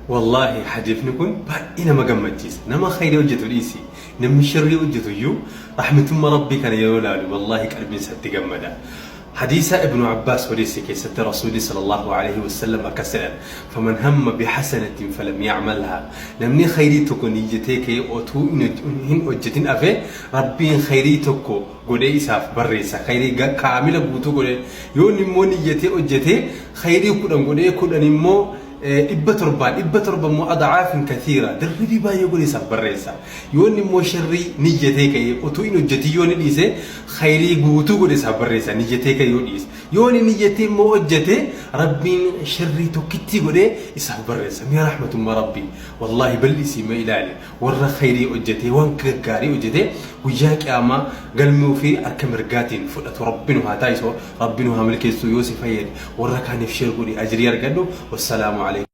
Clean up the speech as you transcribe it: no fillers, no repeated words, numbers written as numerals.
Wallaahi hadiifni kun baay'ee nama gammachiisa. Nama khayrii hojjetu dhiisi. Namni sharrii hojjetu iyyuu rahmatummaa Rabbii kana yeroo ilaalu wallaahi qalbiin isaatti gammada. Hadiisa Ibnu Abbaas odeesse keessatti Rasuulli sallallahu alaihi wasallam akkas jedhan: Faman hamma bihasanatin falam ya'malha. Namni khayrii tokko niyyatee ka'ee otuu hin hojjetin hafe, Rabbiin khayrii tokko godhee isaaf barreessa. Khayrii kaamila guutuu godhee. Yoo inni immoo niyyatee hojjete, khayrii 10 godhee, 10 immoo 700n, 700 immoo ad'aafin kathiira, dirribii baay'ee godhee isaaf barreessa. Yoo inni immoo sharrii niyyatee ka'ee utuu hin hojjetin yoo inni dhiise, khayrii guutuu godhee isaaf barreessa, niyyatee ka'ee yoo dhiise. Yoo inni niyyatee immoo hojjete, Rabbiin sharrii tokkittii godhee isaaf barreessa. Mee rahmatummaa Rabbii wallaahi bal'isii mee ilaali. Warra khayrii hojjetee, waan gaggaarii hojjetee guyyaa qiyaamaa galmee ofii harka mirgaatiin fudhatu Rabbi nu haa taasisu, Rabbi nu haa milkeessu. Yoo si fayyade warra kaaniif share godhi, ajrii argadhu. Wassalaamu alaikum.